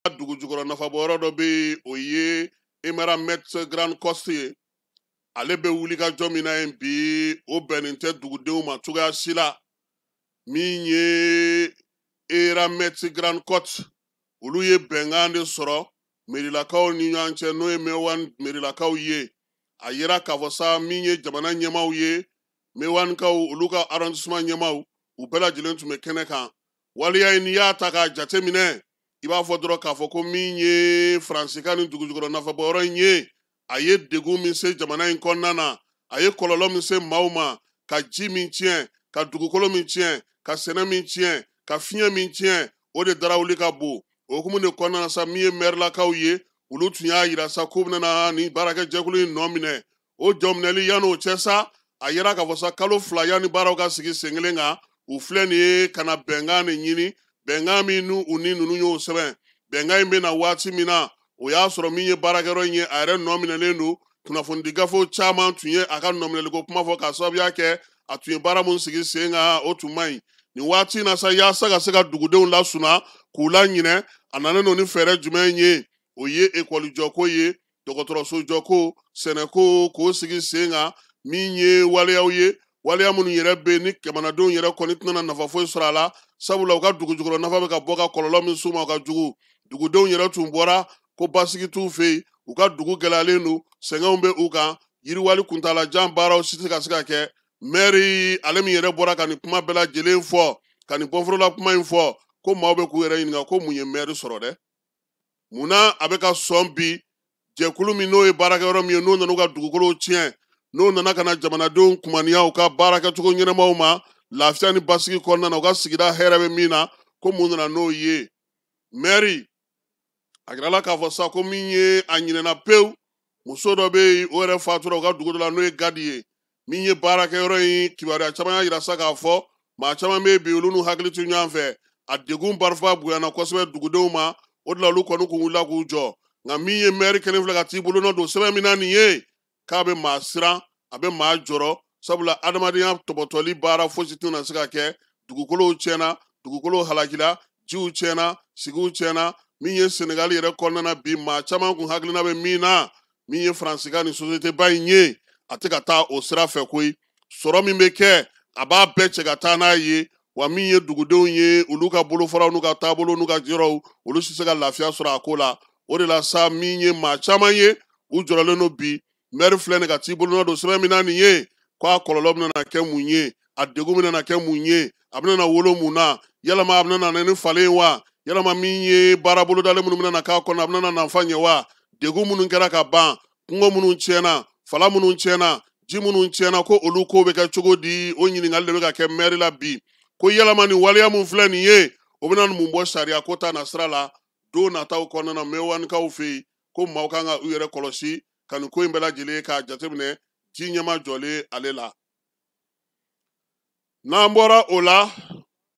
Dugu jukɔrɔ nafabɔyɔrɔ dɔ bɛ yen, o ye Eramet Grande Côte ye. Ale bɛ wuli ka jɔ min na yen bi, o bɛnnen tɛ dugudenw ma cogoya si la. Min ye Eramet Grande Côte, olu ye bɛnkan de sɔrɔ merilakaw ni ɲɔgɔn cɛ, n'o ye Mewan merilakaw ye. A yira k'a fɔ sa, min ye jamana ɲɛmaaw ye, Mewankaw olu ka arrondissement ɲɛmaaw, u bɛɛ lajɛlen tun bɛ kɛnɛ kan. Waleya in, n'i y'a ta k'a jate minɛ, i b'a fɔ dɔrɔn k'a fɔ ko min ye Faransi ka nin dugujukɔrɔ nafabɔyɔrɔ in ye, a ye degun min se jamana in kɔnɔna na, a ye kɔlɔlɔ min se maaw ma, ka ji min tiɲɛ, ka dugukolo min tiɲɛ, ka sɛnɛ min tiɲɛ, ka fiɲɛ min tiɲɛ, o de darawuli ka bon. O hukumu de kɔnɔna na sa, min ye mɛrilakaw ye, olu tun y'a yira sa k'u bɛna nin baarakɛjɛkulu in nɔ minɛ. O jɔminɛli, yan'o cɛ sa, a yira k'a fɔ sa, kalo 2 yanni baaraw ka sigi sen kelen kan, u filɛ nin ye ka na bɛnkan de ɲini. Bɛnkan min n'u u ni ninnu y'o sɛbɛn, bɛnkan in bɛ na waati min na, o y'a sɔrɔ min ye baarakɛyɔrɔ in ye, a yɛrɛ nɔ minɛlen don. Kunnafonidi gafew caman tun ye a ka nɔminɛliko kuma fɔ, k'a sababuya kɛ a tun ye baara mun sigi sen kan, o tun man ɲi. Nin waati in na sa, yaasa ka se ka dugudenw lasuna k'u laɲinɛ, a nanen don ni fɛɛrɛ jumɛn ye? O ye ekɔli jɔko ye, dɔgɔtɔrɔso jɔko, sɛnɛko k'o sigi sen kan, min ye waleyaw ye, waleya minnu yɛrɛ bɛ yen ni jamanadenw yɛrɛ kɔni tɛna nafa foyi sɔrɔ a la, sabula u ka dugu jukɔrɔ nafa bɛ ka bɔ ka kɔlɔlɔ min s'u ma, o ka jugu. Dugudenw yɛrɛ tun bɔra ko basigi t'u fɛ yen, u ka dugu gɛlɛyalen don, sɛgɛnw bɛ u kan, yiriwali kuntalajan baaraw si tɛ ka se ka kɛ. Mɛri ale min yɛrɛ bɔra ka nin kuma bɛɛ lajɛlen fɔ, ka nin bɔforola kuma in fɔ, ko maaw bɛ k'u yɛrɛ ɲininka ko mun ye mɛri sɔrɔ dɛ, munna a bɛ ka sɔn bi jɛkulu min n'o ye baarakɛyɔrɔ min ye, n'o nana u ka dugukolow tiɲɛ, n'o nana ka na jamanadenw kumaniya u ka baarakɛcogo ɲɛnamaw ma lafiya ni basigi kɔnɔna na, u ka sigida hɛrɛ bɛ min na, ko mun nana n'o ye? Mɛri a yirala k'a fɔ sa ko min ye a ɲinɛna pewu, muso dɔ bɛ yen, o yɛrɛ fatura u ka dugu dɔ la, n'o ye Gadi ye. Min ye baarakɛyɔrɔ in kibaruya caman y'a yira sa k'a fɔ maa caman bɛ yen bi, olu n'u hakili to ɲɔgɔn fɛ. A degun barifa bonyana kosɛbɛ dugudenw ma, o de la olu kɔni kun wulila k'u jɔ. Nka min ye mɛri kelen filɛ ka t'i bolonɔ don sɛbɛn min na nin ye, k'a bɛ maa siran, a bɛ maa jɔrɔ, sabula adamadenya tɔbɔtɔli baara fosi tɛna se ka kɛ. Dugukolow tiɲɛna, dugukolow halakila, jiw tiɲɛna, sigiw tiɲɛna. Min ye Senegali yɛrɛ kɔnɔna na bi, maa caman kun hakilina bɛ min na, min ye Faransi ka nin société ba in ye, a tɛ ka taa o sira fɛ koyi. Sɔrɔ min bɛ kɛ, a b'a bɛɛ cɛ ka taa n'a ye. Wa min ye dugudenw ye, olu ka bolofaraw n'u ka taabolo n'u ka yɔrɔw, olu si tɛ se ka lafiya sɔrɔ a ko la. O de la sa, min ye maa caman ye, u jɔrɔlen don bi. Mɛri filɛ nin ka t'i bolonɔ don sɛbɛn min na nin ye, k'a kɔlɔlɔ bɛna na kɛ mun ye, a degun bɛna na kɛ mun ye, a bɛna na wolo mun na, yalama a bɛna na ni falen wa, yalama min ye baara bolodalen minnu bɛna na k'a kɔnɔ, a bɛna na nafa ɲɛ wa, degun minnu kɛra ka ban, kungo minnu tiɲɛna, fala minnu tiɲɛna, ji minnu tiɲɛna, ko olu ko bɛ kɛ cogo di? O ɲininkali de bɛ ka kɛ mɛri la bi, ko yalama nin waleya mun filɛ nin ye, o bɛna mun bɔ sariya ko ta na sira la don nataw kɔnɔna na Mewanikaw fɛ yen, ko maaw kan ka u yɛrɛ kɔlɔsi ka nin ko in bɛɛ lajɛlen k'a jateminɛ ji ɲɛma jɔlen ale la. N'an bɔra o la,